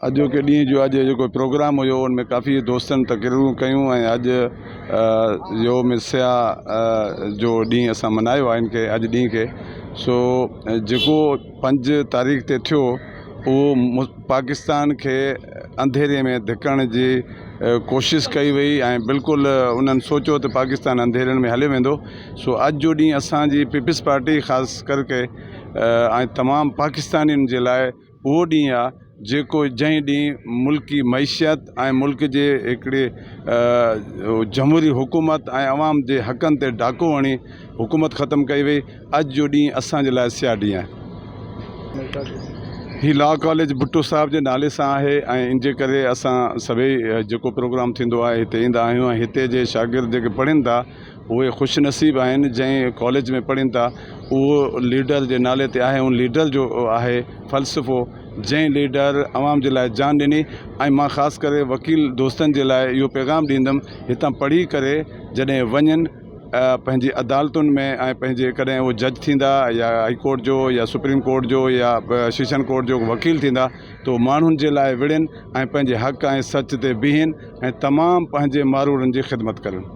اڄوڪي ڏينهن جو اڄ جيڪو پروگرام هيو ان ۾ ڪافي دوستن تقريرون ڪيون ۽ اڄ يوم سياح جو ڏينهن اسان ملهايو آهي ان کي اڄ ڏينهن کي سو جيڪو پنج تاريخ تي ٿيو اهو پاڪستان کي انڌيري ۾ ڌڪڻ جي ڪوشش ڪئي وئي ۽ بلڪل انهن سوچيو ته پاڪستان انڌيرن ۾ هليو ويندو سو اڄ جو ڏينهن اسانجي پيپلز پارٽي خاص ڪر ڪي ۽ تمام پاڪستانين جي لاء اهو ڏينهن آ جيڪو جنهن ڏينهن ملڪي معيشت ۽ ملڪ جي هڪڙي جمهوري حڪومت ۽ عوام جي حقن تي ڊاڪو هڻي حڪومت ختم ڪئي وئي اڄ جو ڏينهن اسان جي لاء سياه ڏينهن آهي. هي لا ڪاليج ڀٽو صاحب جي نالي سان آهي ۽ ان جي ڪري اسان سڀئي جيڪو پروگرام ٿيندو آهي هتي ايندا آهيون ۽ هتي جي شاگرد جيڪي پڙهن ٿا اهي خوش نصيب آهن جنهن ڪاليج ۾ پڙهن ٿا اهو ليڊر جي نالي تي آهي ان ليڊر جو آهي فلسفو جنهن ليڊر عوام جي لاء جان ڏني ۽ مان خاص ڪري وڪيل دوستن جي لاء اهو پيغام ڏيندم هتان پڙهي ڪري جڏهن وڃن پنهنجي عدالتن ۾ ۽ پنهنجي ڪڏهن اهو جج ٿيندا يا هائي ڪورٽ جو يا سپريم ڪورٽ جو يا سيشن ڪورٽ جو وڪيل ٿيندا ته ماڻهن جي لاء وڙهن ۽ پنهنجي حق ۽ سچ تي بيهن ۽ تمام پنهنجي ماروئڙن جي خدمت ڪرن.